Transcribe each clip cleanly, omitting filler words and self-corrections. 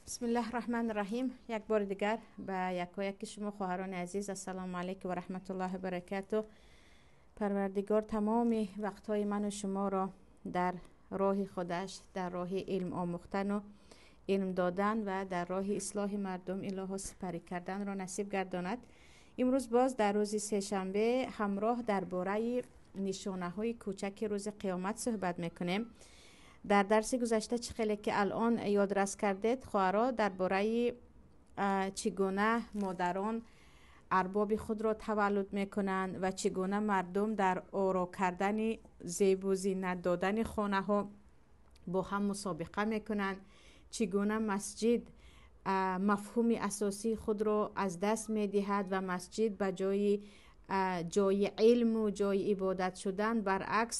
Бисмиллаҳи раҳмани раҳим. Як бори дигар ба якояки шумо, хоҳарони азиз, ассалому алайкум ва раҳматуллоҳи ва баракатуҳ. Парвардигор тамоми вақтҳои ману шуморо дар роҳи худаш, дар роҳи илм омӯхтану илм додан ва дар роҳи ислоҳи мардум илоҳо сипарӣ карданро насиб гардонад. Имрӯз боз дар рӯзи сешанбе ҳамроҳ дар бораи нишонаҳои кӯчаки рӯзи қиёмат суҳбат мекунем. Дар дарси гузашта чӣ хеле ки алон ёдрас кардед, хоҳаро, дар бораи чӣ гуна модарон арбоби худро таваллуд мекунанд ва чӣ гуна мардум дар оро кардани зебу зинат додани хонаҳо бо ҳам мусобиқа мекунанд, чӣ гуна масҷид мафҳуми асосии худро аз даст медиҳад ва масҷид ба ҷои ҷои илму ҷои ибодат шудан, баръакс,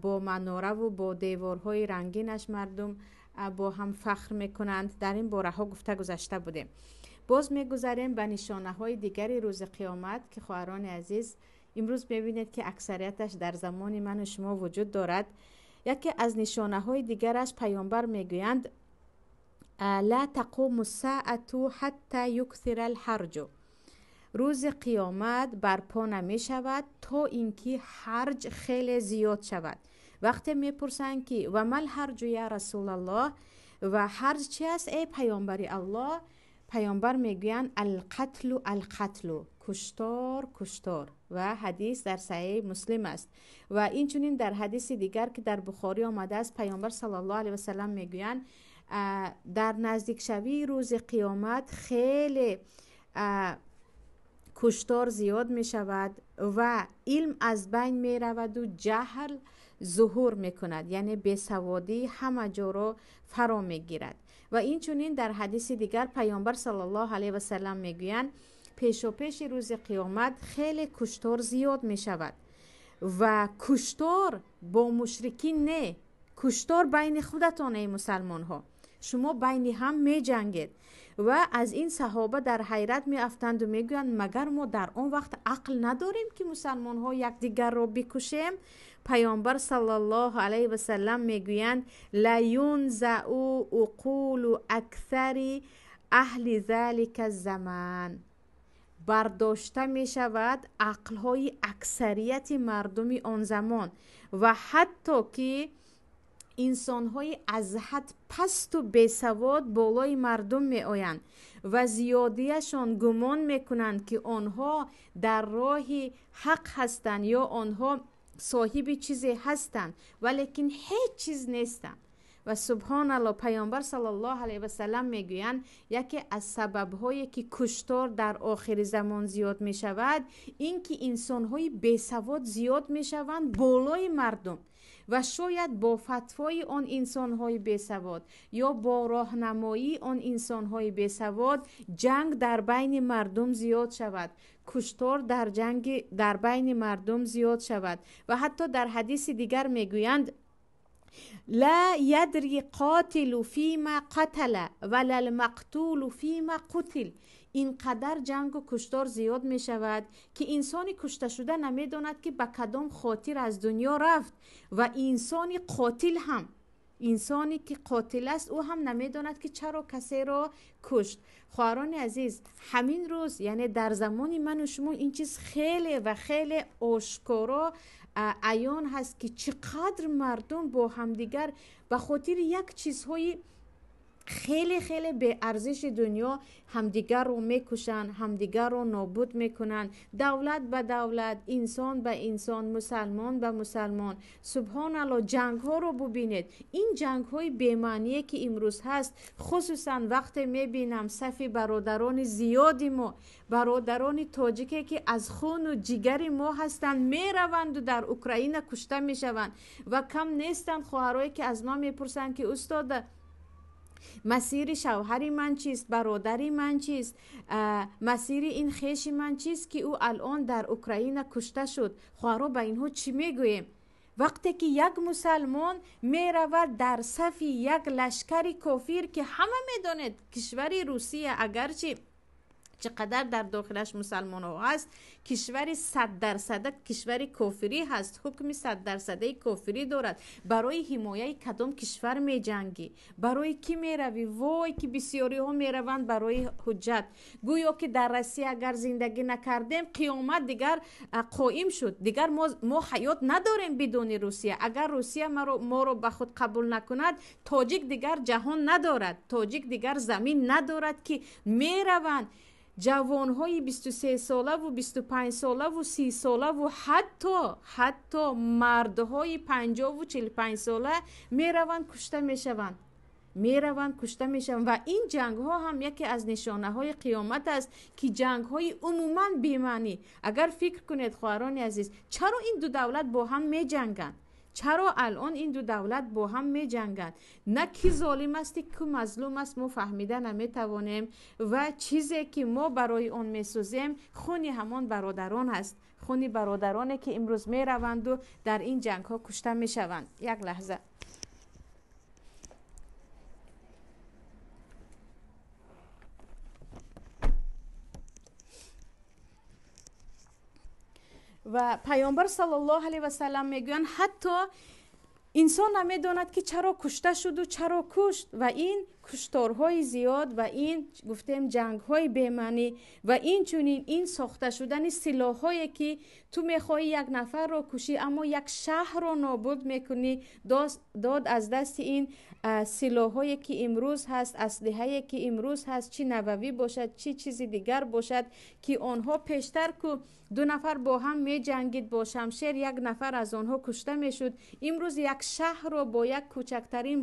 бо манораву бо деворҳои рангинаш мардум бо ҳам фахр мекунанд. Дар ин бораҳо гуфта гузашта будем. Боз мегузарем ба нишонаҳои дигари рӯзи қиёмат, ки, хоҳарони азиз, имрӯз мебинед, ки аксарияташ дар замони ману шумо вуҷуд дорад. Яке аз нишонаҳои дигараш, паёмбар мегӯянд: ла тақуму саату ҳатта юксира алҳарҷу. Рӯзи қиёмат барпо намешавад, то ин ки ҳарҷ хеле зиёд шавад. Вақте мепурсанд, ки ва мал ҳарҷу я расулаллоҳ, ва ҳарҷ чи аст, эй паёмбари Аллоҳ, паёмбар мегӯянд: алқатлу, алқатлу, куштор, куштор. Ва ҳадис дар Саҳеҳи Муслим аст. Ва инчунин дар ҳадиси дигар, ки дар Бухорӣ омадааст, паёмбар саллаллоҳу алайҳи васаллам мегӯянд: дар наздикшавии рӯзи қиёмат хеле куштор зиёд мешавад ва илм аз байн мераваду ҷаҳл зуҳур мекунад, яъне бесаводӣ ҳама ҷоро фаро мегирад. Ва инчунин дар ҳадиси дигар паёмбар саллаллоҳу алайҳи васаллам мегӯянд: пешопеши рӯзи қиёмат хеле куштор зиёд мешавад ва куштор бо мушрикин не, куштор байни худатон, эй мусалмонҳо, шумо байни ҳам меҷангед. Ва аз ин саҳоба дар ҳайрат меафтанду мегӯянд: магар мо дар он вақт ақл надорем, ки мусалмонҳо якдигарро бикушем? Паёмбар саллаллоҳу алайҳи васаллам мегӯянд: ла юнзау уқулу аксари аҳли залика заман. Бардошта мешавад ақлҳои аксарияти мардуми он замон ва ҳатто ки инсонҳои аз ҳад пасту бесавод болои мардум меоянд ва зиёдияшон гумон мекунанд, ки онҳо дар роҳи ҳақ ҳастанд ё онҳо соҳиби чизе ҳастанд, валекин ҳеҷ чиз нестанд. Ва субҳоналло, паёмбар саллаллоҳу алайҳи васаллам мегӯянд: яке аз сабабҳое, ки куштор дар охири замон зиёд мешавад, ин ки инсонҳои бесавод зиёд мешаванд болои мардум ва шояд бо фатвои он инсонҳои бесавод ё бо роҳнамоии он инсонҳои бесавод ҷанг дар байни мардум зиёд шавад, куштор дар ҷанги дар байни мардум зиёд шавад. Ва ҳатто дар ҳадиси дигар мегӯянд: ла ядри қотилу фима қатала вала лмақтулу фима қутил. Ин қадар ҷангу куштор зиёд мешавад, ки инсони кушташуда намедонад, ки ба кадом хотир аз дунё рафт, ва инсони қотил ҳам, инсоне ки қотил аст, ӯ ҳам намедонад, ки чаро касеро кушт. Хоҳарони азиз, ҳамин рӯз, яъне дар замони ману шумо, ин чиз хеле ва хеле ошкоро аён ҳаст, ки чӣ қадр мардум бо ҳамдигар ба хотири як чизҳои хеле хеле беарзиши дунё ҳамдигарро мекушанд, ҳамдигарро нобуд мекунанд, давлат ба давлат, инсон ба инсон, мусалмон ба мусалмон. Субҳоналло, ҷангҳоро бубинед, ин ҷангҳои бемаъние, ки имрӯз ҳаст. Хусусан вақте мебинам сафи бародарони зиёди мо, бародарони тоҷике, ки аз хуну ҷигари мо ҳастанд, мераванду дар Украина кушта мешаванд. Ва кам нестанд хоҳарое, ки аз ман мепурсанд, ки устода, масири шавҳари ман чист, бародари ман чист, масири ин хеши ман чист, ки ӯ алон дар Украина кушта шуд? Хоҳаро, ба инҳо чӣ мегӯем, вақте ки як мусалмон меравад дар сафи як лашкари кофир, ки ҳама медонед, кишвари Русия агарчи Чӣ қадар дар дохилаш мусалмонҳо ҳаст, кишвари 100% кишвари кофирӣ ҳаст, ҳукми 100% кофирӣ дорад. Барои ҳимояи кадом кишвар меҷангӣ? Барои кӣ меравӣ? Вой, ки бисёриҳо мераванд барои ҳуҷҷат. Гӯё ки дар Россия агар зиндагӣ накардем, қиёмат дигар қоим шуд. Дигар мо ҳаёт надорем бидуни Русия. Агар Русия моро ба худ қабул накунад, тоҷик дигар ҷаҳон надорад, тоҷик дигар замин надорад, ки мераванд ҷавонҳои 23 солаву 25 солаву 30 солаву ҳатто мардҳои 50 45 сола мераванд, кушта мешаванд. Мераванд, кушта мешаванд. Ва ин ҷангҳо ҳам яке аз нишонаҳои қиёмат аст, ки ҷангҳои умуман бемаънӣ. Агар фикр кунед, хоҳарони азиз, чаро ин ду давлат бо ҳам меҷанганд? Чаро алон ин ду давлат бо ҳам меҷанганд? На ки золим аст, ки мазлум аст, мо фаҳмида наметавонем. Ва чизе ки мо барои он месӯзем, хуни ҳамон бародарон аст, хуни бародароне ки имрӯз мераванду дар ин ҷангҳо кушта мешаванд. Як лаҳза. Ва Пайғамбар саллаллоҳу алайҳи васаллам мегӯянд, ҳатто инсон намедонад ки чаро кушта шуду чаро кушт. Ва ин кушторҳои зиёд ва ин гуфтем ҷангҳои бемаънӣ ва инчунин ин сохта шудани силоҳҳое ки ту мехоҳӣ як нафарро кушӣ, аммо як шаҳрро нобуд мекунӣ. Дод аз дасти ин силоҳҳое ки имрӯз ҳаст, аслиҳае ки имрӯз ҳаст, чӣ нававӣ бошад, чӣ чизи дигар бошад, ки онҳо пештар ку ду нафар бо ҳам меҷангид бо шамшер, як нафар аз онҳо кушта мешуд. Имрӯз як шаҳрро бо як кӯчактарин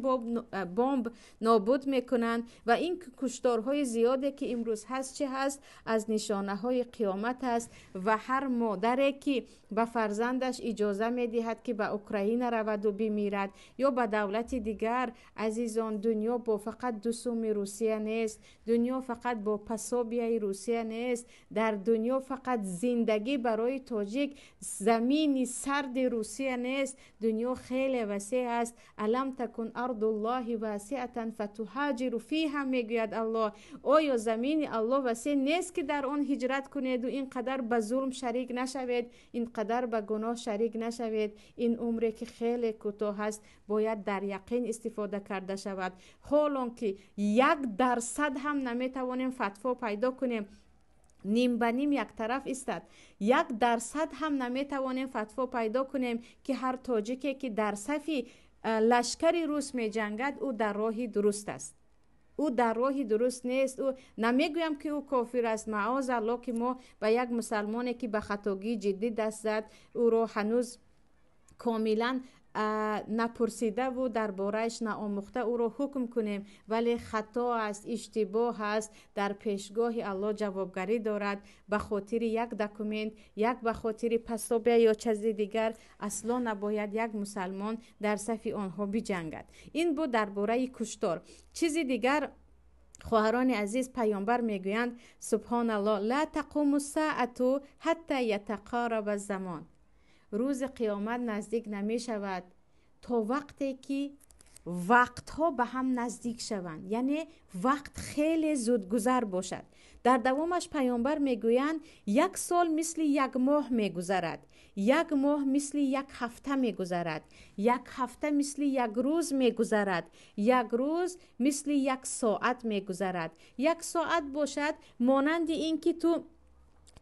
бомб нобуд мекунанд. Ва ин кушторҳои зиёде ки имрӯз ҳаст, чӣ ҳаст? Аз нишонаҳои қиёмат аст. Ва ҳар модаре ки ба фарзандаш иҷоза медиҳад ки ба Украина раваду бимирад ё ба давлати дигар, азизон, дунё бо фақат ду суми Русия нест, дунё фақат бо пасобияи Русия нест. Дар дунё фақат зиндагӣ барои тоҷик замини сарди Русия нест. Дунё хеле васеъ аст. Алам такун ардуллоҳи васиатан фатуҳаҷиру фиҳа, мегӯяд Аллоҳ. Оё замини Аллоҳ васеъ нест ки дар он ҳиҷрат кунеду ин қадар ба зулм шарик нашавед, ин қадар ба гуноҳ шарик нашавед? Ин умре ки хеле кӯтоҳ аст, бояд дар яқин истифода карда шавад. Ҳолон ки 1% ҳам наметавонем фатво пайдо кунем, ним ба ним як тараф истад, 1% ҳам наметавонем фатво пайдо кунем ки ҳар тоҷике ки дар сафи лашкари рус меҷангад, ӯ дар роҳи дуруст аст. Ӯ дар роҳи дуруст нест. Ӯ намегӯям ки ӯ кофир аст, маозалло, ки мо ба як мусалмоне ки ба хатогии ҷиддӣ даст зад, ӯро ҳанӯз комилан напурсидаву дар борааш наомӯхта ӯро ҳукм кунем. Вале хато аст, иштибоҳ аст, дар пешгоҳи Аллоҳ ҷавобгарӣ дорад. Ба хотири як документ, як ба хотири пасобия ё чизи дигар асло набояд як мусалмон дар сафи онҳо биҷангад. Ин буд дар бораи куштор. Чизи дигар, хоҳарони азиз, Пайғамбар мегӯянд, субҳоналлоҳ, ла тақуму саату ҳатта ятақараба замон. Рӯзи қиёмат наздик намешавад то вақте ки вақтҳо ба ҳам наздик шаванд, яъне вақт хеле зудгузар бошад. Дар давомаш Пайғамбар мегӯянд, як сол мисли як моҳ мегузарад, як моҳ мисли як ҳафта мегузарад, як ҳафта мисли як рӯз мегузарад, як рӯз мисли як соат мегузарад, як соат бошад монанди ин ки ту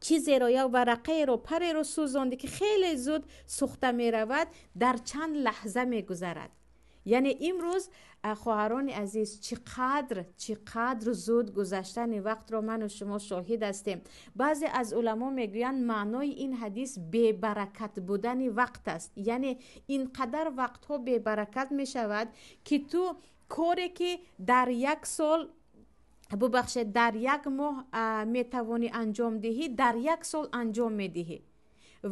чизеро ё варақаеро, пареро сӯзондӣ ки хеле зуд сӯхта меравад, дар чанд лаҳза мегузарад. Яъне имрӯз, хоҳарони азиз, чӣ қадр зуд гузаштани вақтро ману шумо шоҳид ҳастем. Баъзе аз уламо мегӯянд, маънои ин ҳадис бебаракат будани вақт аст. Яъне ин қадар вақтҳо бебаракат мешавад, ки ту коре ки дар як сол, бубахшед, дар як моҳ метавонӣ анҷом диҳӣ, дар як сол анҷом медиҳӣ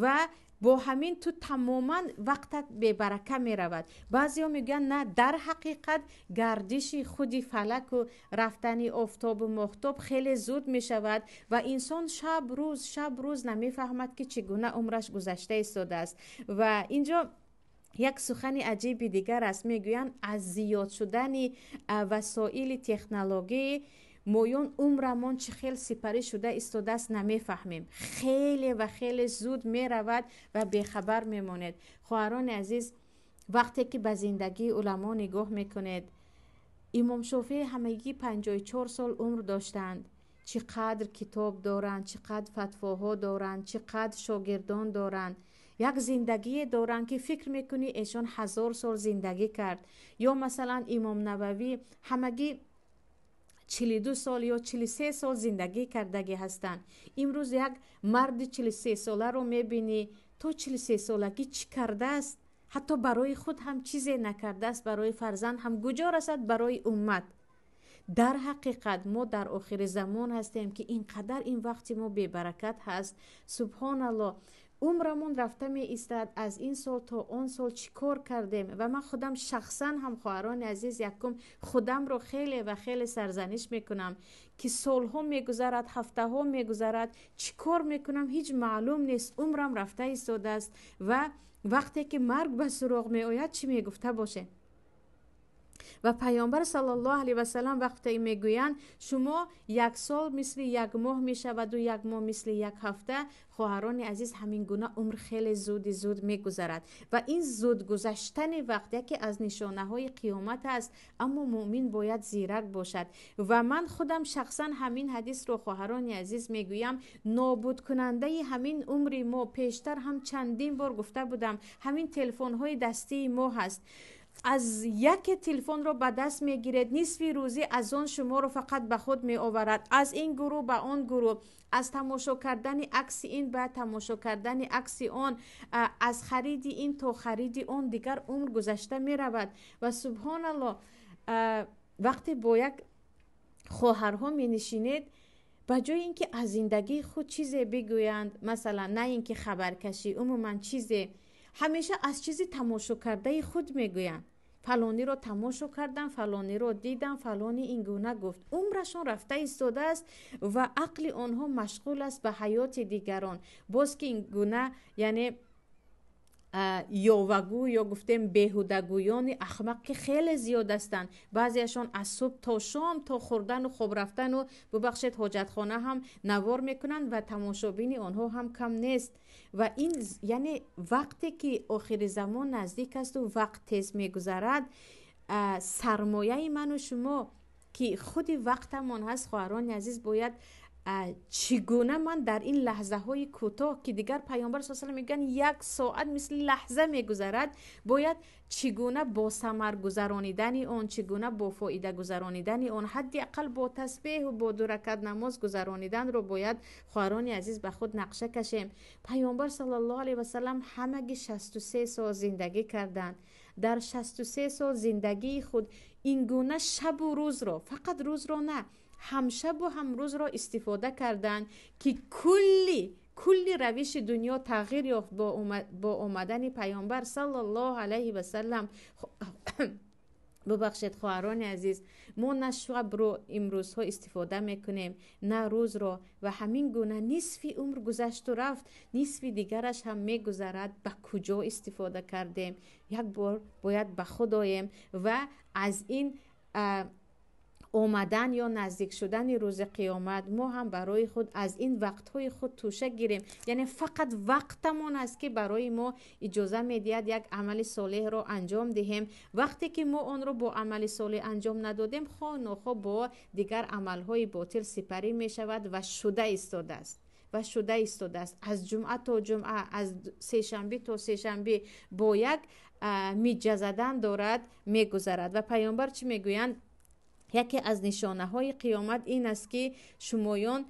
ва бо ҳамин ту тамоман вақтат бебарака меравад. Баъзеҳо мегӯянд, на, дар ҳақиқат гардиши худи фалаку рафтани офтобу моҳтоб хеле зуд мешавад ва инсон шаб рӯз, шаб рӯз намефаҳмад ки чӣ гуна умраш гузашта истодааст. Ва инҷо як сухани аҷиби дигар аст. Мегӯянд, аз зиёд шудани васоили технологӣ Моён умрамон чӣ хел сипарӣ шуда истодааст, намефаҳмем. Хеле ва хеле зуд меравад ва бехабар мемонед. Хоҳарони азиз, вақте ки ба зиндагии уламо нигоҳ мекунед, Имом Шофеъ ҳамагӣ 54 сол умр доштанд. Чӣ қадр китоб доранд, чӣ қадр фатвоҳо доранд, чӣ қадр шогирдон доранд. Як зиндагие доранд, ки фикр мекунӣ, эшон 1000 сол зиндагӣ кард. Ё масалан, Имом Нававӣ ҳамагӣ 42 сол ё 43 сол зиндагӣ кардагӣ ҳастанд. Имрӯз як марди 43 соларо мебинӣ, то 43 солагӣ чӣ кардааст? Ҳатто барои худ ҳам чизе накардааст, барои фарзанд ҳам куҷо расад, барои уммат. Дар ҳақиқат, мо дар охири замон ҳастем, ки ин қадар ин вақти мо бебаракат ҳаст. Субҳоналлоҳ, умрамон рафта меистад. Аз ин сол то он сол чӣ кор кардем? Ва ман худам шахсан ҳам, хоҳарони азиз, якум худамро хеле ва хеле сарзаниш мекунам, ки солҳо мегузарад, ҳафтаҳо мегузарад, чӣ кор мекунам, ҳеҷ маълум нест. Умрам рафта истодааст ва вақте ки марг ба суроғ меояд, чӣ мегуфта бошем? Ва Пайғамбар саллаллоҳу алайҳи васаллам вақте мегӯянд, шумо як сол мисли як моҳ мешаваду як моҳ мисли як ҳафта. Хоҳарони азиз, ҳамин гуна умр хеле зуди зуд мегузарад ва ин зуд гузаштани вақт яке аз нишонаҳои қиёмат аст. Аммо муъмин бояд зирак бошад. Ва ман худам шахсан ҳамин ҳадисро, хоҳарони азиз, мегӯям, нобудкунандаи ҳамин умри мо, пештар ҳам чандин бор гуфта будам, ҳамин телефонҳои дастии мо ҳаст. Аз яке телефонро ба даст мегиред, нисфи рӯзӣ аз он шуморо фақат ба худ меоварад, аз ин гурӯҳ ба он гурӯҳ, аз тамошо кардани акси ин ба тамошо кардани акси он, аз хариди ин то хариди он, дигар умр гузашта меравад. Ва субҳоналлоҳ, вақте бо як хоҳарҳо менишинед, ба ҷои ин ки аз зиндагии худ чизе бигӯянд, масалан, на ин ки хабаркашӣ, умуман чизе, ҳамеша аз чизи тамошо кардаи худ мегӯянд. Фалониро тамошо кардам, фалониро дидам, фалони ин гуна гуфт. Умрашон рафта истодааст ва ақли онҳо машғул аст ба ҳаёти дигарон. Боз ки ин гуна, яъне ёвагӯ ё гуфтем беҳудагӯёни ахмақ, ки хеле зиёд ҳастанд. Баъзеашон аз субҳ то шом, то хӯрдану хоб рафтану, бубахшед, ҳоҷатхона ҳам навор мекунанд ва тамошобини онҳо ҳам кам нест. Ва ин яъне вақте ки охири замон наздик асту вақт тез мегузарад, сармояи ману шумо, ки худи вақтамон ҳаст, хоҳарони азиз, бояд чӣ гуна ман дар ин лаҳзаҳои кӯтоҳ, ки дигар Пайғамбар саллаллоҳу алайҳи васаллам мегӯянд, як соат мисли лаҳза мегузарад, бояд чӣ гуна бо самар гузаронидани он, чӣ гуна бо фоида гузаронидани он, ҳадди ақал бо тасбеҳу бо ду ракат намоз гузарониданро бояд, хоҳарони азиз, ба худ нақша кашем. Пайғамбар саллаллоҳу алайҳи васаллам ҳамагӣ 63 сол зиндагӣ карданд. Дар 63 сол зиндагии худ ин гуна шабу рӯзро, фақат рӯзро на, ҳам шабу ҳам рӯзро истифода карданд, ки кулли равиши дунё тағйир ёфт бо омадани Пайғамбар саллаллоҳу алайҳи васаллам. Бубахшед, хоҳарони азиз, мо на шабро имрӯзҳо истифода мекунем, на рӯзро. Ва ҳамин гуна нисфи умр гузашту рафт, нисфи дигараш ҳам мегузарад. Ба куҷо истифода кардем? Як бор бояд ба худ оем ва аз ин омадан ё наздик шудани рӯзи қиёмат мо ҳам барои худ аз ин вақтҳои худ тӯша гирем. Яъне фақат вақтамон аст, ки барои мо иҷоза медиҳад як амали солеҳро анҷом диҳем. Вақте ки мо онро бо амали солеҳ анҷом надодем, хоҳ нохоҳ бо дигар амалҳои ботил сипарӣ мешавад ва шуда истодааст, ва шуда истодааст. Аз ҷумъа то ҷумъа, аз сешанбе то сешанбе бо як миҷа задан дорад мегузарад. Ва Пайғамбар чӣ мегӯянд? Яке аз нишонаҳои қиёмат ин аст, ки шумоён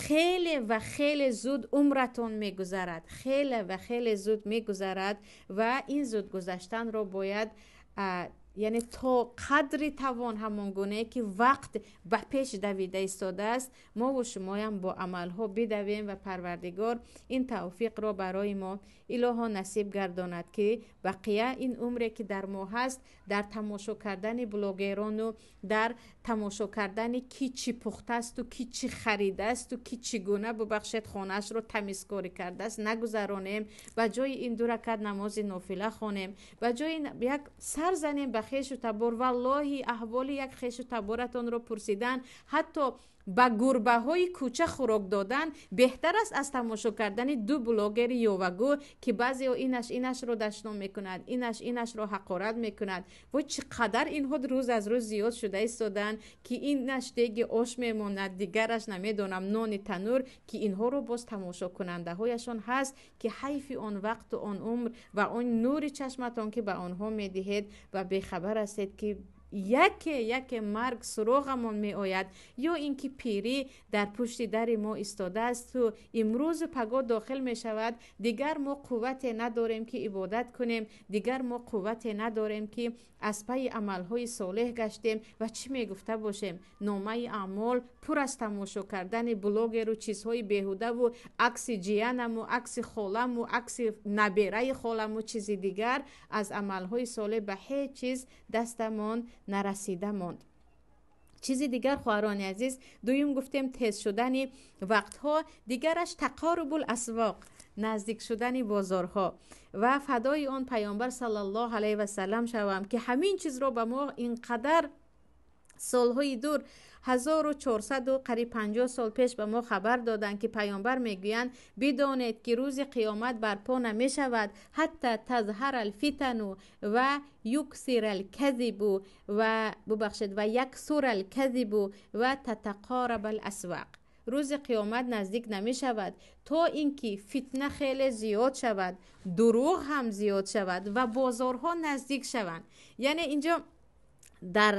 хеле ва хеле зуд умратон мегузарад, хеле ва хеле зуд мегузарад. Ва ин зуд гузаштанро бояд, яъне то қадри тавон, ҳамон гунае ки вақт ба пеш давида истодааст, мову шумоям бо амалҳо бидавем. Ва Парвардигор ин тавфиқро барои мо илоҳо насиб гардонад, ки бақия ин умре ки дар мо ҳаст, дар тамошо кардани блогерону дар тамошо кардани ки чӣ пухтаасту ки чӣ харидаасту ки чӣ гуна, бубахшед, хонаашро тамизкорӣ кардааст, нагузаронем. Ба ҷои ин ду ракат намози нофила хонем, ба ҷои як сар занем ба хешу табор. Валлоҳи, аҳволи як хешу таборатонро пурсидан, ҳатто ба гурбаҳои кӯча хӯрок додан беҳтар аст аз тамошо кардани ду блогери ёвагӯ, ки баъзеҳо инаш инашро дашном мекунад, инаш инашро ҳақорат мекунад. Вой, чӣ қадар инҳо рӯз аз рӯз зиёд шуда истодаанд, ки инаш деги ош мемонад, дигараш намедонам нони танур, ки инҳоро боз тамошокунандаҳояшон ҳаст, ки ҳайфи он вақту он умр ва он нури чашматон, ки ба онҳо медиҳед, ва бехабар ҳастед, ки яке яке марг суроғамон меояд ё ин ки пирӣ дар пушти дари мо истодаасту имрӯзу пагоҳ дохил мешавад. Дигар мо қуввате надорем, ки ибодат кунем, дигар мо қуввате надорем, ки аз пайи амалҳои солеҳ гаштем. Ва чӣ мегуфта бошем? Номаи аъмол пур аз тамошо кардани блогеру чизҳои беҳудаву акси ҷиянаму акси холаму акси набераи холаму чизи дигар. Аз амалҳои солеҳ ба ҳеҷ чиз дастамон нарасида монд. Чизи дигар, хоҳарони азиз, дуюм гуфтем тез шудани вақтҳо, дигараш тақорубул асвоқ, наздик шудани бозорҳо. Ва фадои он Паёмбар саллаллоҳу алайҳи васалам шавам, ки ҳамин чизро ба мо ин қадар солҳои дур, 1400 қариб 50 сол пеш ба мо хабар доданд, ки Паёмбар мегӯянд: «Бидонед, ки рӯзи қиёмат барпо намешавад, ҳатта тазҳара алфитану ва юксира алказибу ва, бубахшед, ва яксура алказибу ва татақораба аласвақ». Рӯзи қиёмат наздик намешавад, то ин ки фитна хеле зиёд шавад, дурӯғ ҳам зиёд шавад ва бозорҳо наздик шаванд. Яъне инҷо дар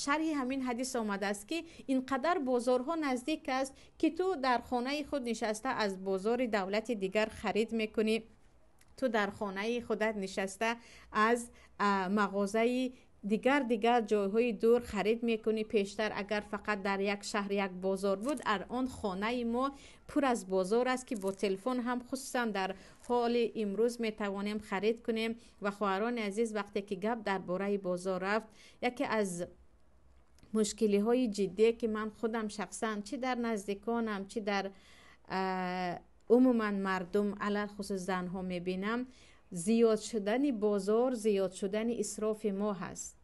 шарҳи ҳамин ҳадис омадааст, ки ин қадар бозорҳо наздик аст, ки ту дар хонаи худ нишаста аз бозори давлати дигар харид мекунӣ, ту дар хонаи худат нишаста аз мағозаи дигар дигар ҷойҳои дур харид мекунӣ. Пештар агар фақат дар як шаҳр як бозор буд, он хонаи мо пур аз бозор аст, ки бо телефон ҳам, хусусан дар ҳоли имрӯз, метавонем харид кунем. Ва хоҳарони азиз, вақте ки гап дар бораи бозор рафт, яке аз мушкилиҳои ҷиддие, ки ман худам шахсан, чӣ дар наздиконам, чӣ дар умуман мардум, алалхусус занҳо мебинам, зиёд шудани бозор, зиёд шудани исрофи мо ҳаст.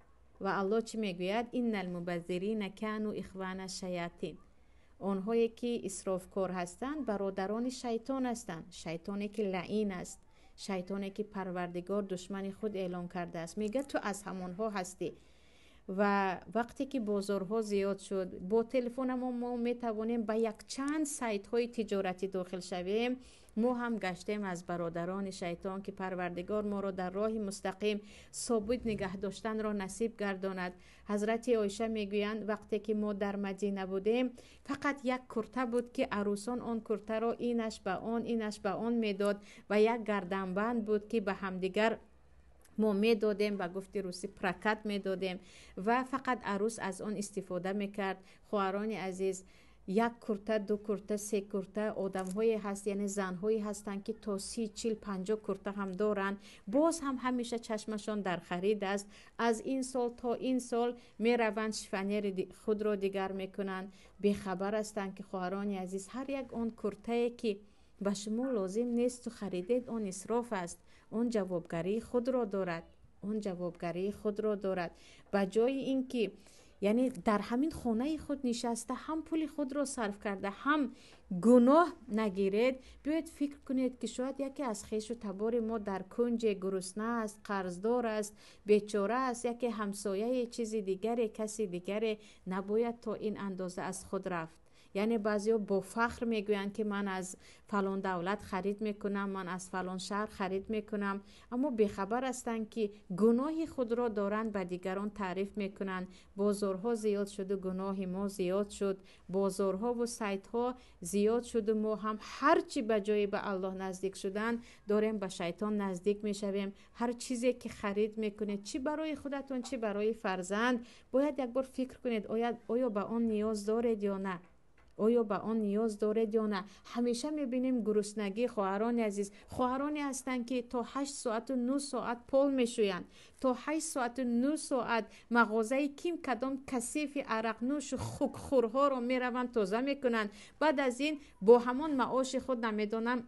Ва Аллоҳ чӣ мегӯяд? «Инна алмубаззирина кану ихвана шаятин». Онҳое ки исрофкор ҳастанд, бародарони шайтон ҳастанд, шайтоне ки лаин аст, шайтоне ки Парвардигор душмани худ эълон кардааст. Мегӯяд: «Ту аз ҳамонҳо ҳастӣ». Ва вақте ки бозорҳо зиёд шуд, бо телефонамо мо метавонем ба якчанд сайтҳои тиҷоратӣ дохил шавем, мо ҳам гаштем аз бародарони шайтон, ки Парвардигор моро дар роҳи мустақим собит нигаҳ доштанро насиб гардонад. Ҳазрати Оиша мегӯянд: вақте ки мо дар Мадина будем, фақат як курта буд, ки арӯсон он куртаро инаш ба он, инаш ба он медод, ва як гарданбанд буд, ки ба ҳамдигар мо медодем, ба гуфти русӣ прокат медодем, ва фақат арӯс аз он истифода мекард. Хоҳарони азиз, як курта, ду курта, се курта, одамҳое ҳаст, яъне занҳое ҳастанд, ки то 30, 40, 50 курта ҳам доранд, боз ҳам ҳамеша чашмашон дар харид аст. Аз ин сол то ин сол мераванд, шифонери худро дигар мекунанд. Бехабар ҳастанд, ки, хоҳарони азиз, ҳар як он куртае, ки ба шумо лозим несту харидед, он исроф аст, он ҷавобгарии худро дорад, он ҷавобгарии худро дорад. Ба ҷои ин ки, яъне дар ҳамин хонаи худ нишаста, ҳам пули худро сарф карда, ҳам гуноҳ нагиред, биёед фикр кунед, ки шояд яке аз хешу табори мо дар кунҷе гурусна аст, қарздор аст, бечора аст, яке ҳамсояе, чизи дигаре, каси дигаре. Набояд то ин андоза аз худ рафт. Яъне баъзеҳо бо фахр мегӯянд, ки ман аз фалон давлат харид мекунам, ман аз фалон шаҳр харид мекунам, аммо бехабар ҳастанд, ки гуноҳи худро доранд ба дигарон таъриф мекунанд. Бозорҳо зиёд шуду гуноҳи мо зиёд шуд, бозорҳову сайтҳо зиёд шуду мо ҳам ҳарчи ба ҷои ба Аллоҳ наздик шудан дорем, ба шайтон наздик мешавем. Ҳар чизе ки харид мекунед, чӣ барои худатон, чӣ барои фарзанд, бояд якбор фикр кунед: оё ба он ниёз доред ё на, оё ба он ниёз доред ё на. Ҳамеша мебинем гуруснагӣ, хоҳарони азиз. Хоҳароне ҳастанд, ки то 8 соату 9 соат пол мешӯянд, то 8 соату 9 соат мағозаи ким кадом касифи арақнӯшу хукхӯрҳоро мераванд, тоза мекунанд. Баъд аз ин бо ҳамон маоши худ намедонам.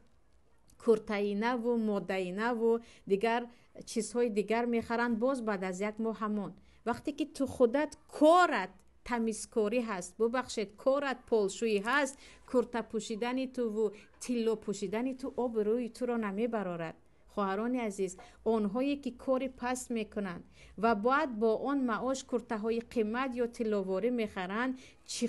Куртаи наву, модаи наву, дигар чизҳои дигар мехаранд. Боз баъд аз як моҳ ҳамон. Вақте ки ту худат корат тамизкорӣ ҳаст, бубахшед, корат полшӯӣ ҳаст, курта пӯшидани туву тилло пӯшидани ту обрӯи туро намебарорад. Хоҳарони азиз, онҳое ки кори паст мекунанд ва бояд бо он маош куртаҳои қимат ё тилловорӣ мехаранд, чӣ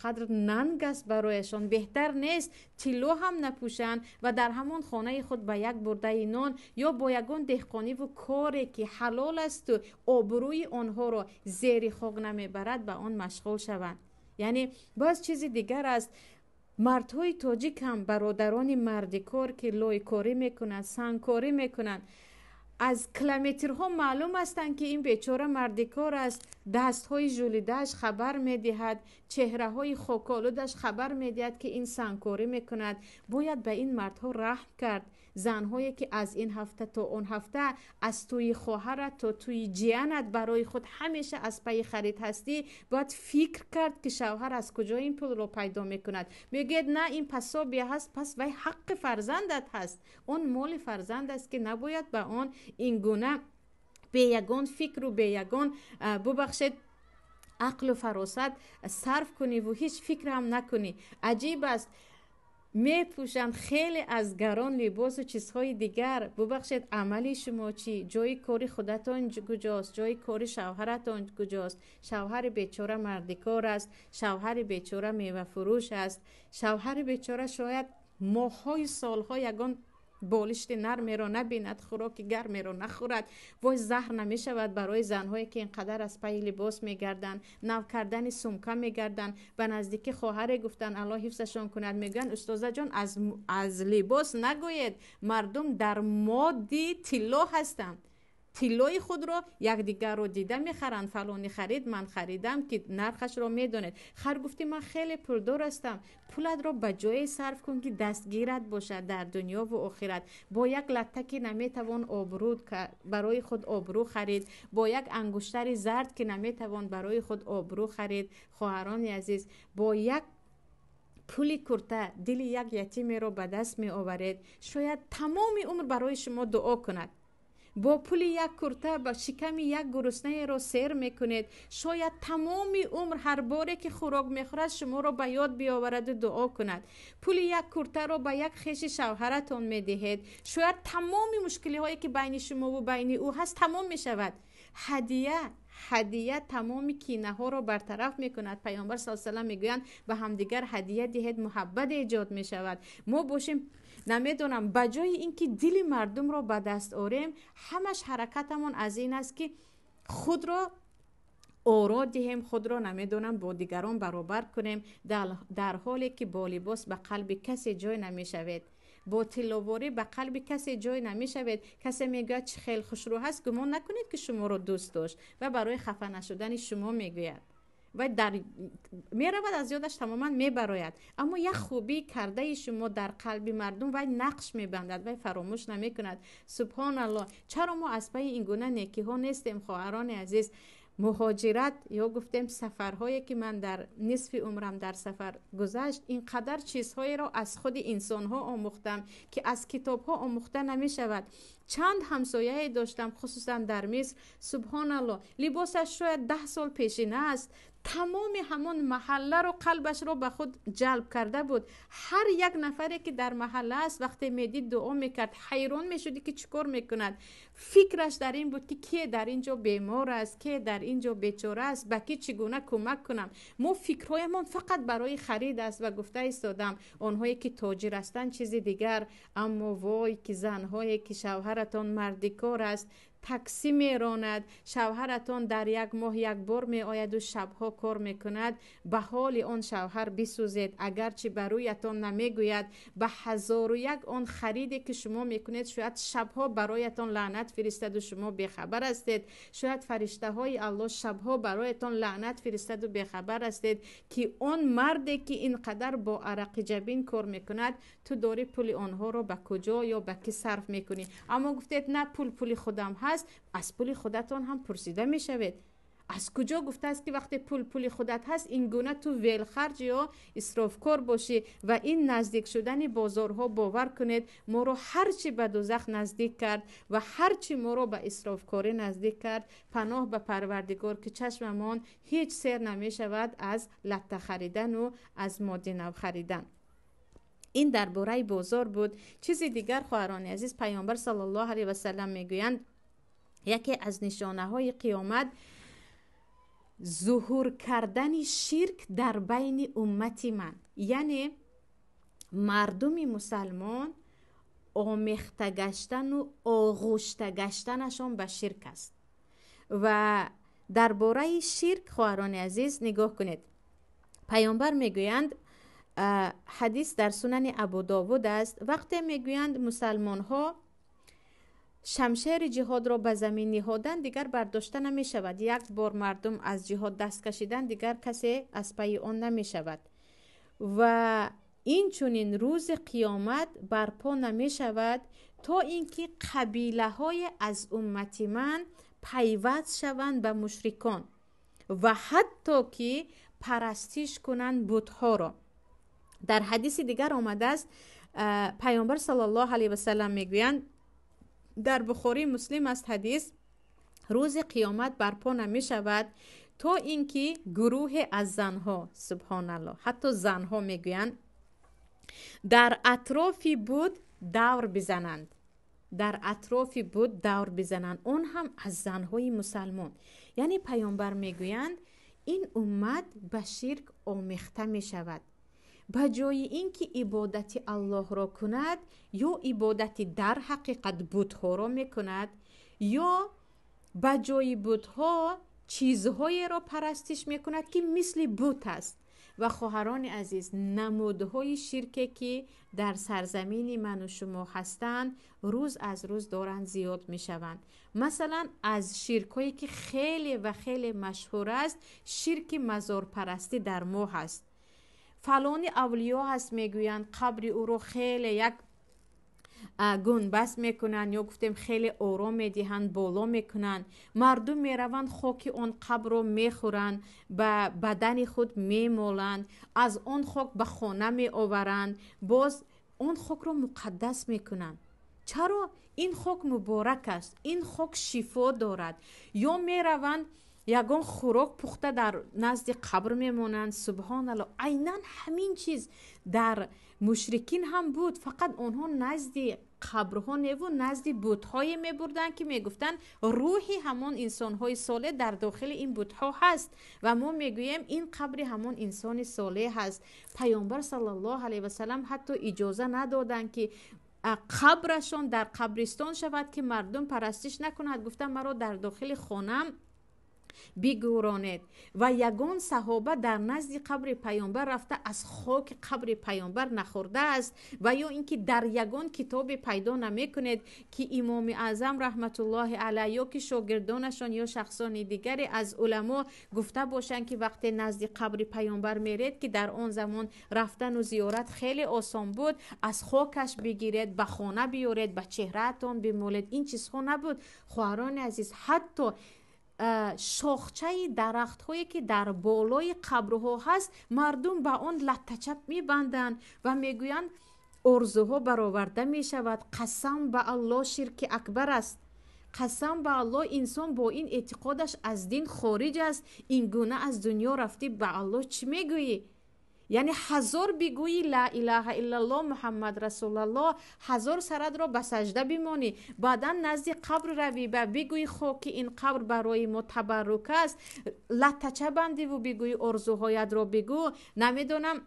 қадр нанг аст барояшон. Беҳтар нест тилло ҳам напӯшанд ва дар ҳамон хонаи худ ба як бурдаи нон ё бо ягон деҳқониву коре ки ҳалол асту обрӯи онҳоро зери хок намебарад, ба он машғул шаванд. Яъне боз чизи дигар аст. Мардҳои тоҷик ҳам, бародарони мардикор ки лойкорӣ мекунанд, сангкорӣ мекунанд, аз километрҳо маълум ҳастанд, ки ин бечора мардикор аст. Дастҳои жулидааш хабар медиҳад, чеҳраҳои хоколудаш хабар медиҳад, ки ин сангкорӣ мекунад. Бояд ба ин мардҳо раҳм кард. Занҳое ки аз ин ҳафта то он ҳафта, аз тӯи хоҳарат то тӯи ҷиянат барои худ ҳамеша аз пайи харид ҳастӣ, бояд фикр кард, ки шавҳар аз куҷо ин пулро пайдо мекунад. Мегӯяд, на, ин пособие ҳаст, пас вай ҳаққи фарзандат ҳаст. Он моли фарзанд аст, ки набояд ба он ин гуна бе ягон фикру бе ягон, бубахшед, ақлу фаросат сарф куниву ҳеҷ фикрам накунӣ. Аҷиб аст, мепӯшанд хеле аз гарон либосу чизҳои дигар. Бубахшед, амали шумо чӣ? Ҷои кори худатон куҷост? Ҷои кори шавҳаратон куҷост? Шавҳари бечора мардикор аст, шавҳари бечора мевафурӯш аст, шавҳари бечора шояд моҳҳои солҳо ягон болишти нармеро набинад, хӯроки гармеро нахӯрад. Вой, заҳр намешавад барои занҳое ки ин қадар аз пайи либос мегарданд, нав кардани сумка мегарданд. Ба наздикӣ хоҳаре гуфтанд, Аллоҳ ҳифзашон кунад, мегӯянд, устозаҷон, аз либос нагӯед, мардум дар моди тилло ҳастанд, тиллои худро якдигарро дида мехаранд. Фалони харид, ман харидам, ки нархашро медонед. Хар гуфти, ман хеле пулдор ҳастам. Пулатро ба ҷое сарф кун, ки дастгират бошад дар дунёву охират. Бо як латта ки наметавон обрӯ барои худ обрӯ харид, бо як ангуштари зард ки наметавон барои худ обрӯ харид. Хоҳарони азиз, бо як пули курта дили як ятимеро ба даст меоваред, шояд тамоми умр барои шумо дуо кунад. Бо пули як курта ба шиками як гуруснаеро сер мекунед, шояд тамоми умр ҳар боре ки хӯрок мехӯрад, шуморо ба ёд биовараду дуо кунад. Пули як куртаро ба як хеши шавҳаратон медиҳед, шояд тамоми мушкилиҳое ки байни шумову байни ӯ ҳаст, тамом мешавад. Ҳадия тамоми кинаҳоро бартараф мекунад. Паёмбар с салам мегӯянд, ба ҳамдигар ҳадия диҳед, муҳаббат эҷод мешавад. Мо бошем, намедонам, ба ҷои ин ки дили мардумро ба даст орем, ҳамаш ҳаракатамон аз ин аст, ки худро оро диҳем, худро, намедонам, бо дигарон баробар кунем, дар ҳоле ки бо либос ба қалби касе ҷой намешавед, бо тилловорӣ ба қалби касе ҷой намешавед. Касе мегӯяд, чӣ хел хушрӯ ҳаст, гумон накунед, ки шуморо дӯст дошт ва барои хафа нашудани шумо мегӯяд ва дар меравад, аз ёдаш тамоман мебарояд. Аммо як хубӣ кардаи шумо дар қалби мардум вай нақш мебандад, вай фаромӯш намекунад. Субҳоналлоҳ, чаро мо аз пайи ин гуна некиҳо нестем, хоҳарони азиз? Муҳоҷират ё гуфтем сафарҳое ки ман дар нисфи умрам дар сафар гузашт, ин қадар чизҳоеро аз худи инсонҳо омӯхтам, ки аз китобҳо омӯхта намешавад. Чанд ҳамсояе доштам, хусусан дар Миср. Субҳоналлоҳ, либосаш шояд 10 сол пешина аст, тамоми ҳамон маҳалларо, қалбашро ба худ ҷалб карда буд. Ҳар як нафаре ки дар маҳалла аст, вақте медид, дуо мекард. Ҳайрон мешудӣ, ки чӣ кор мекунад. Фикраш дар ин буд, ки кие дар ин ҷо бемор аст, кие дар ин ҷо бечора аст, ба ки чӣ гуна кӯмак кунам. Мо фикрҳоямон фақат барои харид аст. Ва гуфта истодам, онҳое ки тоҷир ҳастанд, чизи дигар, аммо вой ки занҳое ки шавҳаратон мардикор аст, таксӣ меронад, шавҳаратон дар як моҳ як бор меояду шабҳо кор мекунад, ба ҳоли он шавҳар бисӯзед. Агарчи ба рӯятон намегӯяд, ба ҳазору як он хариде ки шумо мекунед, шояд шабҳо бароятон лаънат фиристаду шумо бехабар ҳастед. Шояд фариштаҳои Аллоҳ шабҳо бароятон лаънат фиристаду бехабар ҳастед, ки он марде ки ин қадар бо арақи ҷабин кор мекунад, ту дорӣ пули онҳоро ба куҷо ё ба кӣ сарф мекунӣ. Аммо гуфтед, на, пул пули худам ҳаст. Аз пули худатон ҳам пурсида мешавед. Аз куҷо гуфтааст, ки вақте пул пули худат ҳаст, ин гуна ту велхарҷ ё исрофкор бошӣ? Ва ин наздик шудани бозорҳо, бовар кунед, моро ҳарчи ба дӯзах наздик кард ва ҳарчи моро ба исрофкорӣ наздик кард. Паноҳ ба Парвардигор, ки чашмамон ҳеҷ сер намешавад аз латта харидану аз моди нав харидан. Ин дар бораи бозор буд. Чизи дигар, хоҳарони азиз, Паёмбар саллаллоҳу алайҳи васалам мегӯянд, яке аз нишонаҳои қиёмат зуҳур кардани ширк дар байни уммати ман, яъне мардуми мусалмон омехта гаштану оғӯшта гаштанашон ба ширк аст. Ва дар бораи ширк, хоҳарони азиз, нигоҳ кунед, Паёмбар мегӯянд, ҳадис дар Сунани Абудовуд аст, вақте мегӯянд мусалмонҳо шамшери ҷиҳодро ба замин ниҳоданд, дигар бардошта намешавад. Як бор мардум аз ҷиҳод даст кашиданд, дигар касе аз пайи он намешавад. Ва инчунин рӯзи қиёмат барпо намешавад, то ин ки қабилаҳое аз уммати ман пайваст шаванд ба мушрикон ва ҳатто ки парастиш кунанд бутҳоро. Дар ҳадиси дигар омадааст, Паёмбар саллаллоҳу алайҳи васалам мегӯянд, дар Бухории Муслим аст ҳадис, рӯзи қиёмат барпо намешавад, то ин ки гурӯҳе аз занҳо, субҳоналлоҳ, ҳатто занҳо мегӯянд, дар атрофи буд давр бизананд, дар атрофи буд давр бизананд, он ҳам аз занҳои мусалмон. Яъне Паёмбар мегӯянд, ин уммат ба ширк омехта мешавад. Ба ҷои ин ки ибодати Аллоҳро кунад, ё ибодати дар ҳақиқат бутҳоро мекунад, ё ба ҷои бутҳо чизҳоеро парастиш мекунад, ки мисли бут аст. Ва хоҳарони азиз, намудҳои ширке, ки дар сарзамини ману шумо ҳастанд, рӯз аз рӯз доранд зиёд мешаванд. Масалан, аз ширкҳое, ки хеле ва хеле машҳур аст, ширки мазорпарастӣ дар мо ҳаст. Фалони авлиё ҳаст, мегӯянд, қабри ӯро хеле як гунбаст мекунанд, ё гуфтем хеле ором медиҳанд, боло мекунанд. Мардум мераванд, хоки он қабрро мехӯранд, ба бадани худ мемоланд, аз он хок ба хона меоваранд, боз он хокро муқаддас мекунанд. Чаро? Ин хок муборак аст, ин хок шифо дорад. Ё мераванд, ягон хӯрок пухта дар назди қабр мемонанд. Субҳоналло, айнан ҳамин чиз дар мушрикин ҳам буд, фақат онҳо назди қабрҳо неву назди бутҳое мебурданд, ки мегуфтанд рӯҳи ҳамон инсонҳои солеҳ дар дохили ин бутҳо ҳаст ва мо мегӯем ин қабри ҳамон инсони солеҳ ҳаст. Паёмбар саллаллоҳу алайҳи васалам ҳатто иҷоза надоданд, ки қабрашон дар қабристон шавад, ки мардум парастиш накунад. Гуфтанд, маро дар дохили хонам бигӯронед. Ва ягон саҳоба дар назди қабри паёмбар рафта аз хоки қабри паёмбар нахӯрдааст, ва ё ин ки дар ягон китобе пайдо намекунед, ки Имоми Аъзам раҳматуллоҳи алайҳ ё ки шогирдонашон ё шахсони дигаре аз уламо гуфта бошанд, ки вақте назди қабри паёмбар меред, ки дар он замон рафтану зиёрат хеле осон буд, аз хокаш бигиред, ба хона биёред, ба чеҳраатон бимолед. Ин чизҳо набуд, хоҳарони азиз. Ҳатто шохчаи дарахтҳое, ки дар болои қабрҳо ҳаст, мардум ба он латтачап мебанданд ва мегӯянд орзуҳо бароварда мешавад. Қасам ба Аллоҳ, ширки акбар аст. Қасам ба Аллоҳ, инсон бо ин эътиқодаш аз дин хориҷ аст. Ин гуна аз дунё рафтӣ, ба Аллоҳ чӣ мегӯӣ? Яъне ҳазор бигӯӣ ла илаҳа иллаллоҳ Муҳаммад расулаллоҳ, ҳазор сарадро ба сажда бимонӣ, баъдан назди қабр равӣ ва бигӯӣ хоки ин қабр барои мо табаррук аст, латтача бандиву бигӯӣ орзуҳоятро бигӯ, намедонам,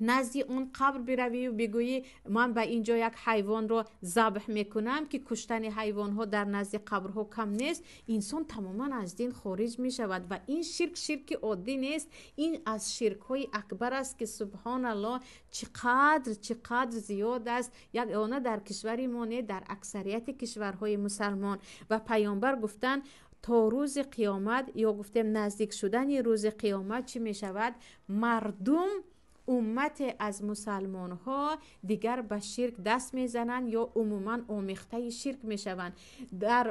назди он қабр биравию бигӯӣ ман ба ин ҷо як ҳайвонро забҳ мекунам, ки куштани ҳайвонҳо дар назди қабрҳо кам нест, инсон тамоман аз дин хориҷ мешавад. Ва ин ширк ширки оддӣ нест, ин аз ширкҳои акбар аст, ки субҳоналлоҳ, чӣ қадр, чӣ қадр зиёд аст, ягона дар кишвари мо не, дар аксарияти кишварҳои мусалмон. Ва Паёмбар гуфтанд, то рӯзи қиёмат, ё гуфтем наздик шудани рӯзи қиёмат, чӣ мешавад? Мардум, уммате аз мусалмонҳо дигар ба ширк даст мезананд ё умуман омехтаи ширк мешаванд. Дар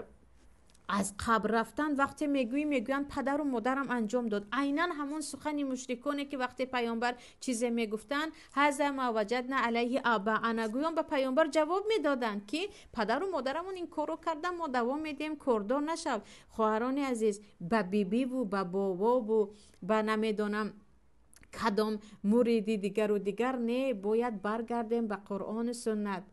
Аз қабр рафтан вақте мегӯӣ, мегӯянд падару модарам анҷом дод. Айнан ҳамон сухани мушриконе, ки вақте паёмбар чизе мегуфтанд, ҳаза ма ваҷадна алайҳи абаана, гӯён ба паёмбар ҷавоб медоданд, ки падару модарамон ин корро кардан, мо давом медиҳем, кордор нашав. Хоҳарони азиз, ба бибиву ба бобову ба намедонам кадом муриди дигару дигар не, бояд баргардем ба Қуръону суннат,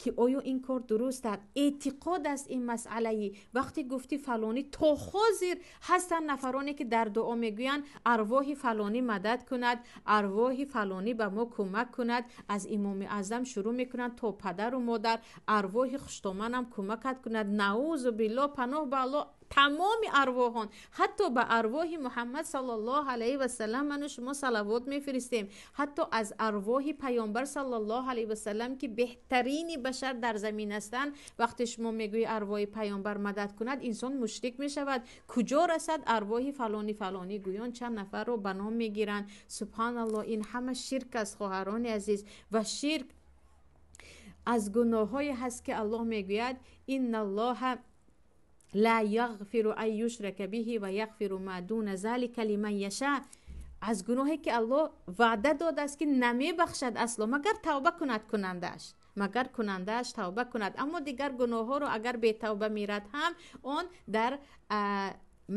ки оё ин кор дуруст аст. Эътиқод аст ин масъалаи. Вақте гуфтӣ фалонӣ, то ҳозир ҳастанд нафароне, ки дар дуо мегӯянд арвоҳи фалонӣ мадад кунад, арвоҳи фалонӣ ба мо кӯмак кунад. Аз Имоми Аъзам шурӯъ мекунанд то падару модар, арвоҳи хуштоманам кӯмакат кунад. Наузу биллоҳ, паноҳ ба Аллоҳ, тамоми арвоҳон, ҳатто ба арвоҳи Муҳаммад саллаллоҳу алайҳи васалам ману шумо салавот мефиристем, ҳатто аз арвоҳи паёмбар саллаллоҳу алайҳи васалам, ки беҳтарини башар дар замин ҳастанд. Вақте шумо мегӯӣ арвоҳи паёмбар мадад кунад, инсон мушрик мешавад. Куҷо расад арвоҳи фалонӣ фалонӣ, гӯён чанд нафарро ба ном мегиранд. Субҳаналлоҳ, ин ҳама ширк аст, хоҳарони азиз. Ва ширк аз гуноҳҳое ҳаст, ки Аллоҳ мегӯяд: инналлоҳа ла яғфиру ан юшрака биҳи ва яғфиру ма дуна залика лиман яша. Аз гуноҳе ки Аллоҳ ваъда додааст, ки намебахшад асло, магар тавба кунад кунандааш, магар кунандааш тавба кунад. Аммо дигар гуноҳҳоро агар бетавба мирад ҳам, он дар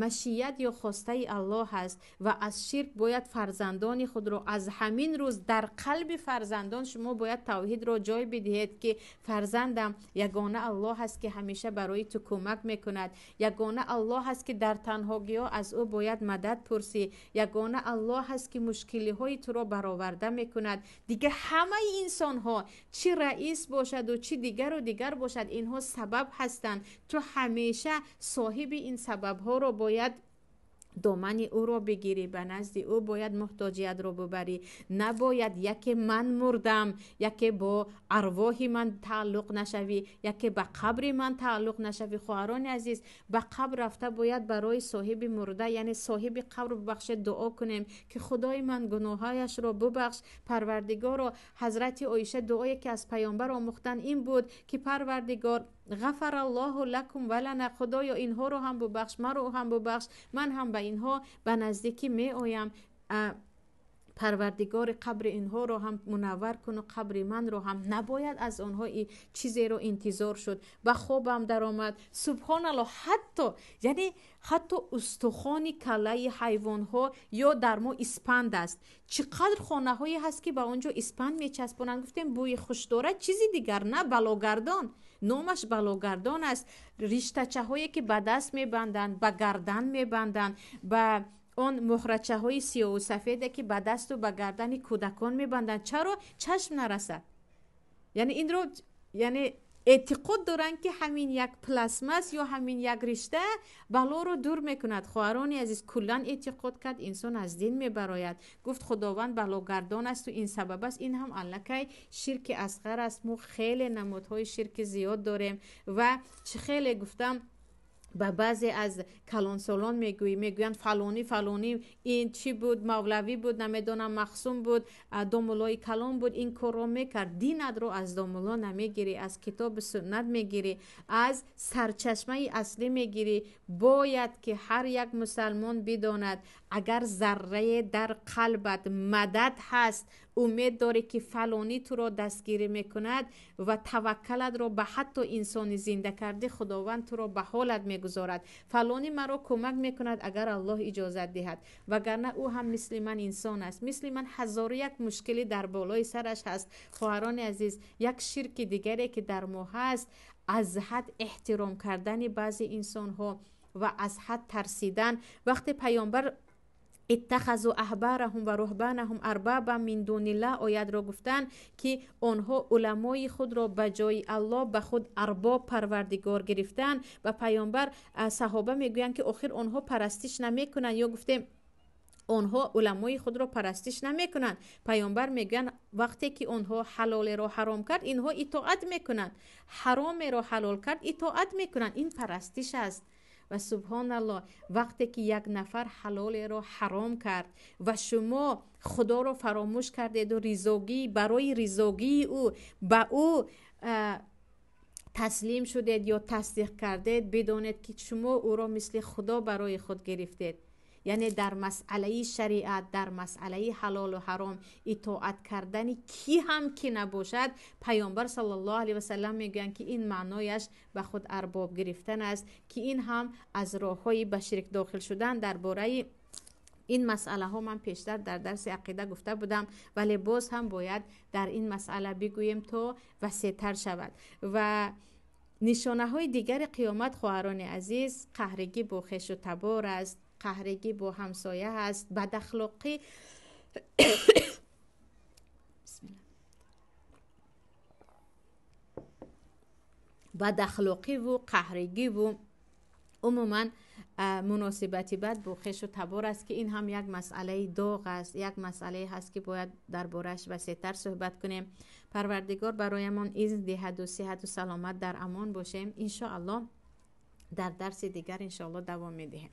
машият ё хостаи Аллоҳ аст. Ва аз ширк бояд фарзандони худро аз ҳамин рӯз дар қалби фарзандон шумо бояд тавҳидро ҷой бидиҳед, ки фарзандам, ягона Аллоҳ аст, ки ҳамеша барои ту кӯмак мекунад, ягона Аллоҳ аст, ки дар танҳогиҳо аз ӯ бояд мадад пурсӣ, ягона Аллоҳ аст, ки мушкилиҳои туро бароварда мекунад. Дигар ҳамаи инсонҳо, чӣ раис бошаду чӣ дигару дигар бошад, инҳо сабаб ҳастанд. Ту ҳамеша соҳиби ин сабабҳоро бояд домани ӯро бигирӣ, ба назди ӯ бояд муҳтоҷиятро бубарӣ. Набояд яке ман мурдам, яке бо арвоҳи ман тааллуқ нашавӣ, яке ба қабри ман тааллуқ нашавӣ. Хоҳарони азиз, ба қабр рафта бояд барои соҳиби мурда, яъне соҳиби қабр, бубахшед, дуо кунем, ки Худои ман, гуноҳҳояшро бубахш, Парвардигоро. Ҳазрати Оиша дуое ки аз паёмбар омӯхтан ин буд, ки Парвардигор, ғафараллоҳу лакум валана, Худоё, инҳоро ҳам бубахш, маро ҳам бубахш, ман ҳам ба инҳо ба наздикӣ меоям. Парвардигори, қабри инҳоро ҳам мунаввар куну қабри манро ҳам. Набояд аз онҳо чизеро интизор шуд. Ба хобам даромад, субҳоналлоҳ, ҳатто, яъне ҳатто устухони каллаи ҳайвонҳо ё дар мо испанд аст. Чӣ қадр хонаҳое ҳаст, ки ба он ҷо испанд мечаспонанд. Гуфтем, бӯи хуш дорад, чизи дигар на, балогардон, номаш балогардон аст. Риштачаҳое ки ба даст мебанданд, ба гардан мебанданд, ба он муҳрачаҳои сиёҳу сафеде ки ба дасту ба гардани кӯдакон мебанданд, чаро чашм нарасад? Яъне инро, яъне эътиқод доранд, ки ҳамин як пластмасс ё ҳамин як ришта балоро дур мекунад. Хоҳарони азиз, куллан эътиқод кард, инсон аз дин мебарояд. Гуфт Худованд балогардон асту ин сабаб аст, ин ҳам аллакай ширки асғар аст. Мо хеле намудҳои ширки зиёд дорем. Ва чӣ хеле гуфтам, ба баъзе аз калонсолон мегӯӣ, мегӯянд фалонӣ фалонӣ ин чӣ буд, мавлавӣ буд, намедонам, махсум буд, домуллои калон буд, ин корро мекард. Динатро аз домулло намегирӣ, аз китоби суннат мегирӣ, аз сарчашмаи аслӣ мегирӣ. Бояд ки ҳар як мусалмон бидонад, агар заррае дар қалбат мадад ҳаст, умед дорӣ, ки фалонӣ туро дастгирӣ мекунад ва таваккалатро ба ҳатто инсони зинда кардӣ, Худованд туро ба ҳолат мегузорад. Фалонӣ маро кӯмак мекунад, агар Аллоҳ иҷозат диҳад, вагарна ӯ ҳам мисли ман инсон аст, мисли ман ҳазору як мушкилӣ дар болои сараш ҳаст. Хоҳарони азиз, як ширки дигаре ки дар мо ҳаст, аз ҳад эҳтиром кардани баъзе инсонҳо ва аз ҳад тарсидан. Вақте паёмбар иттахазу аҳбараҳум ва руҳбанаҳум арбаба мин дунилла оятро гуфтанд, ки онҳо уламои худро ба ҷои Аллоҳ ба худ арбоб, парвардигор гирифтанд, ба паёмбар саҳоба мегӯянд, ки охир онҳо парастиш намекунанд, ё гуфтем, онҳо уламои худро парастиш намекунанд. Паёмбар мегӯянд, вақте ки онҳо ҳалолеро ҳаром кард, инҳо итоат мекунанд, ҳаромеро ҳалол кард, итоат мекунанд. Ин парастиш аст. Ва субҳоналлоҳ, вақте ки як нафар ҳалолеро ҳаром кард ва шумо Худоро фаромӯш кардеду ризогӣ барои ризогии ӯ ба ӯ таслим шудед ё тасдиқ кардед, бидонед ки шумо ӯро мисли Худо барои худ гирифтед. Яъне дар масъалаи шариат, дар масъалаи ҳалолу ҳаром итоат кардани кӣ ҳам ки набошад, Паёмбар саллаллоҳу алайҳи васаллам мегӯянд, ки ин маънояш ба худ арбоб гирифтан аст, ки ин ҳам аз роҳҳои ба ширк дохил шудан. Дар бораи ин масъалаҳо ман пештар дар дарси ақида гуфта будам, вале боз ҳам бояд дар ин масъала бигӯем, то васеътар шавад. Ва нишонаҳои дигари қиёмат, хоҳарони азиз, қаҳригӣ бо хешу табор аст, қаҳригӣ бо ҳамсоя аст, бадахлоқӣ бадахлоқиву қаҳригиву умуман муносибати бад бо хешу табор аст, ки ин ҳам як масъалаи доғ аст, як масъалае ҳаст, ки бояд дар борааш васеътар суҳбат кунем. Парвардигор бароямон изн диҳаду сиҳату саломат дар амон бошем. Иншоаллоҳ, дар дарси дигар иншоаллоҳ давом медиҳем.